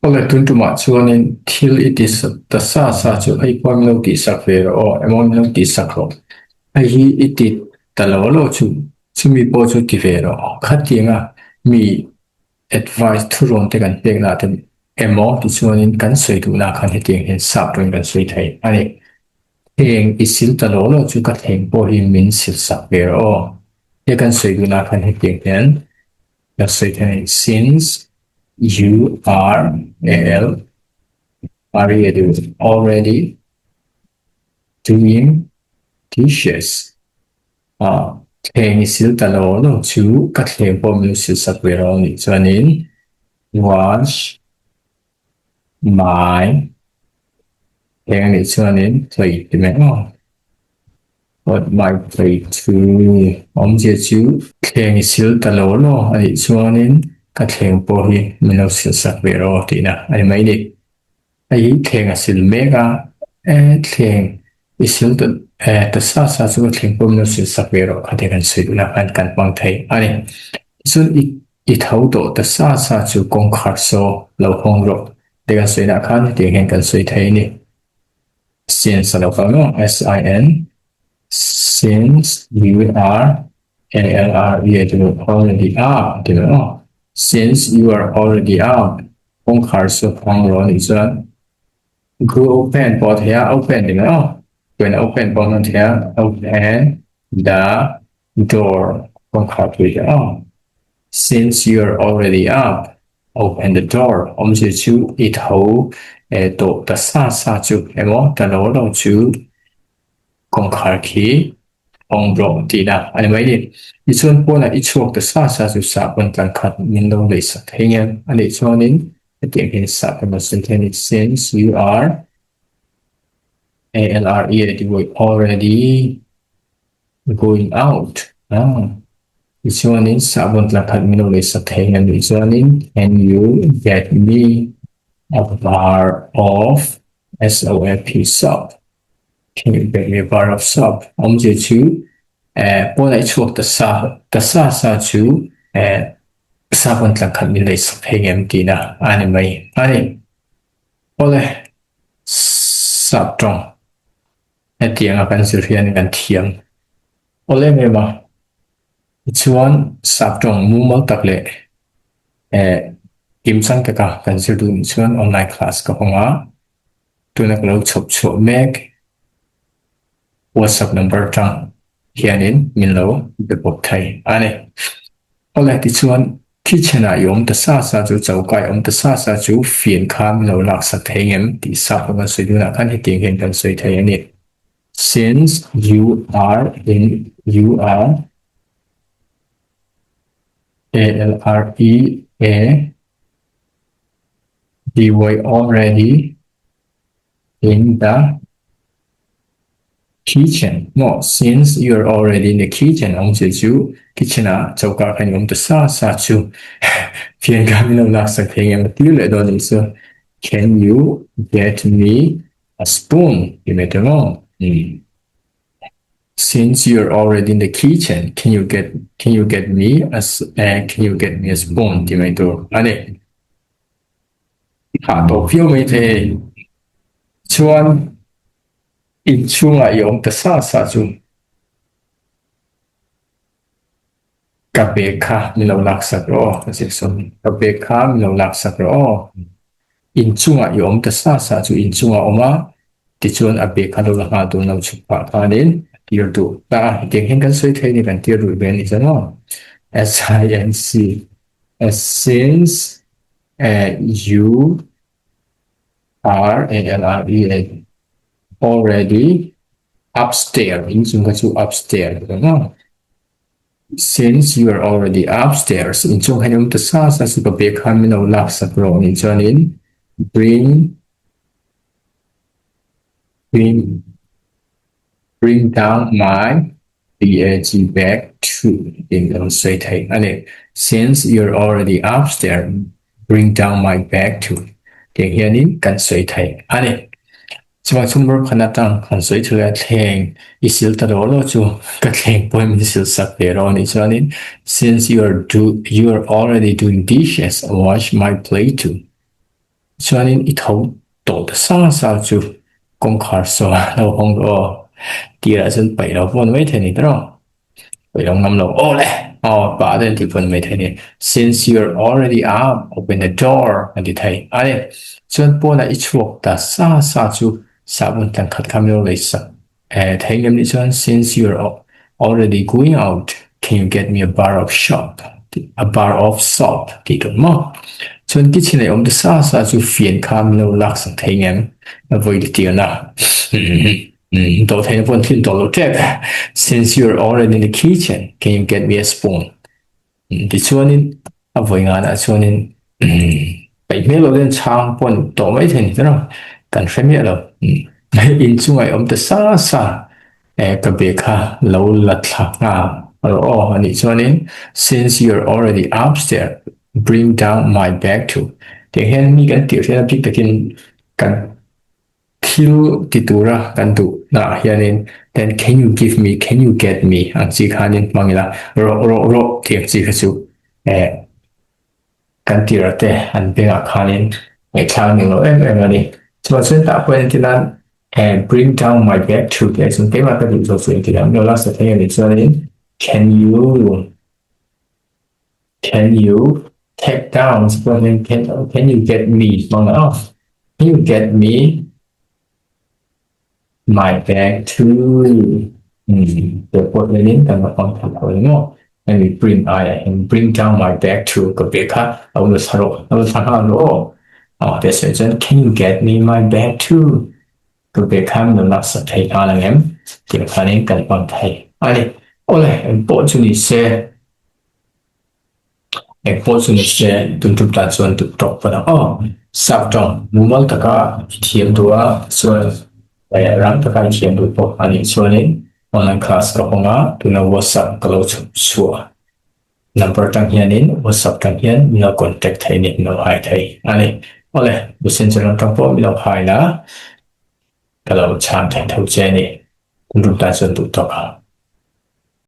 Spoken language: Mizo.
Awle tun tumah chuanin thil i ti ta sa sa chu hei pawh min lo tihsak ve rawh aw, emaw min lo tihsak rawh. Hei hi i ti ta lo lo chu chumi pawh chu ti ve rawh. Khatianga mi advice thurawn te kan pekna te emaw tichuanin kan sawi duhna khan hetiang hian sap pawhin kan sawi thei a ni. Heng i sil ta lo lo chu ka thleng pawh hi min silsak ve rawh aw. He kan sawi duhna khan hetiang hian kan sawi thei a ni. Since you are L R E A already doing dishes Thleng i sil ta lo lo chu ka thleng pawh min sil sak ve rawh anih chuanin wash my thleng anih chuanin plate ti mai aw wash my plate chu awmzia chu thleng i sil ta lo lo anih chuanin ka thleng pawh hi min lo sil sak ve rawh tihna a ni mai ni. Hei hi thleng a sil mek a, e thleng i sil ta e ta sa sa chu thleng pawh min lo sil sak ve rawh kha te kan sawi duhna khan kan hmang thei a ni. Tichuan i i tho tawh ta sa sa chu kawngkhar saw lo hawng rawh te kan sawi nah khan hetiang hian kan sawi thei a ni. Since a lo kal maw? S-I-N since you are A-L-R-E-A already up ti mai aw. Since you are already up Kawngkhar chu hmang rawh anih chuan Go open pawh a thei a, open ti mai aw. Chuan open pawh a hman thei a, open the door kawngkhar pui te aw. Since you are already up, open the door awmzia chu i tho tawh ta sa sa chu emaw ta lo lo chu Kawngkhar khi hawng rawh tihna a ni mai ni. Tichuan pawnah i chhuak ta sa sa chu sah pawn tlan khat min lo lei sak thei nge. A nih chuanin hetiang hian sah kan rawn sawi thei a ni. Since you are A-L-R-E-A-D-Y already going out. Ah. Tichuanin sah pawn tlan khat min lo lei sak thei nge. A nih chuanin can you get me a bar of S-O-A-P soap? Thil bek leh var of sap awmzia chu eh pawnah i chhuak ta sa ta sa sa chu eh sap an tlang khat min lei sak thei ngem tihna a ni mai a ni. Awle sap tawng hetianga kan zir hian kan thiam awle em em a, tichuan sap tawng mumal tak leh eh kimchang taka kan zir duh nih chuan online class ka hawng a. Tuna ka lo chhawp chhuah mek WhatsApp number atang hianin min lo be bawk thei a ni. Awle tichuan kitchen ah i awm ta sa sa chu choka i awm ta sa sa chu fian kha min lo laksak thei ngem tih sap a kan sawi dunah khan hetiang hian kan sawi thei a ni. Since you are in you are A L R E A They were already in the kitchen. No, since you're already in the kitchen, ông chỉ chú kitchen à, châu cả khanh ông ta sa sa chú. Phiền cả mình ông lạc sạc phiền em tiêu lệ đồ này so. Can you get me a spoon? You made it wrong. Since you're already in the kitchen, can you get can you get me a uh, can you get me a spoon? Ti mai tur ani. Hah tawh viau mai thei. Chuan inchhungah i awm ta sa sa chu ka bag kha min lo laksak rawh aw ka zir sawn. Ka bag kha min lo laksak rawh aw. Inchungah i awm ta sa sa chu inchungah a awm a, tichuan a bag kha lo la nghal dawn lo chhuk pah khanin a tir duh ta a. Hetiang hian kan sawi thei a ni, kan tir duh ve a ni chuan aw. SINC Since you are A L R E A already upstairs inchung kha chu upstairs ka ti ang. Since you are already upstairs, inchung hian awm ta sa sa chu ka bag khan min lo lak sak rawh nih chuanin bring bring bring down my bag bag too tiin ka lo sawi thei a ni. Since you are already upstairs, bring down my bag too tiang hianin kan sawi thei a ni. Chuvang chu mur khan atang han sawi thul a thleng i sil ta rawh rawh chu ka thleng pawh hi min sil sak ve rawh anih chuanin since you are do you are already doing dishes wash my plate too. Chuanin i tho tawh ta sa sa chu kawngkhar saw lo hawng rawh aw. Tirah chuan paih lo pawh ni maithei a ni tawh. Paih lo ngam lo aw le. Aw pa te an tih pawh ni maithei a ni. Since you're already up, open the door an ti thei a ni. Chuan pawnah i chhuak ta sa sa chu sahbawn tlangkhat kha min lo lei sak Thei ngem nih chuan since you're already going out, can you get me a bar of shop? A bar of soap ti tur maw? Chuan kitchen ei awm te sa sa chu fian kha min lo lak sak thei ngem? A vawi ti tir na. Dawh theihna pawh an thlin tawh lo tep. Since you're already in the kitchen, can you get me a spoon? Tichuanin a vawi nganah chuanin peih hmel loh hian chhang pawh an tawh mai thei a ni tawh a, kan hre miah lo. Inchungah i awm ta sa sa e ka be kha lo la thla nghal rawh aw a nih chuanin since you are already upstairs bring down my bag too tiang hian mi kan tirh hian a bik takin kan Thil ti tura kan duh naah hianin then can you give me, can you get me ang chi khanin hmang ila rawh rawh rawh tih ang chi kha chu eh kan tira te an bengah khanin ngaihthlak ning lo em em a ni. Chuvang chuan tah pawh entir nan eh bring down my bag to tih ah chuan keimah ka duh zawk chu entir ang lo last ah thei a nih chuanin can you Can you take down can, can you get me hmang a Can you get me my bag too? Te pawh hianin kan va hmang thei lo emaw hemi bring aiah hian bring down my bag to ka bag kha a lo thla rawh a lo thla nghal rawh aw. Aw te sawi chuan can you get me my bag too? Ka bag kha min lo laksak thei nghal ang em? Tih khanin kan hmang thei a ni. Awle engpawh chu ni se. Engpawh chu ni se tun tum tan chuan duh tawk pawn ang aw. Sap tawng mumal taka i thiam duh a chuan leh rang taka i thiam duh pawh a nih chuanin online class ka hawng a, tuna WhatsApp ka lo chhuk chhuah number tang hianin WhatsApp tang hian min lo contact thei ni, min lo hai thei a ni. Awle, messenger lam tang pawh min lo hai la, ka lo chhan thei tho che a ni. Tun tum tan chuan duh tawk ang.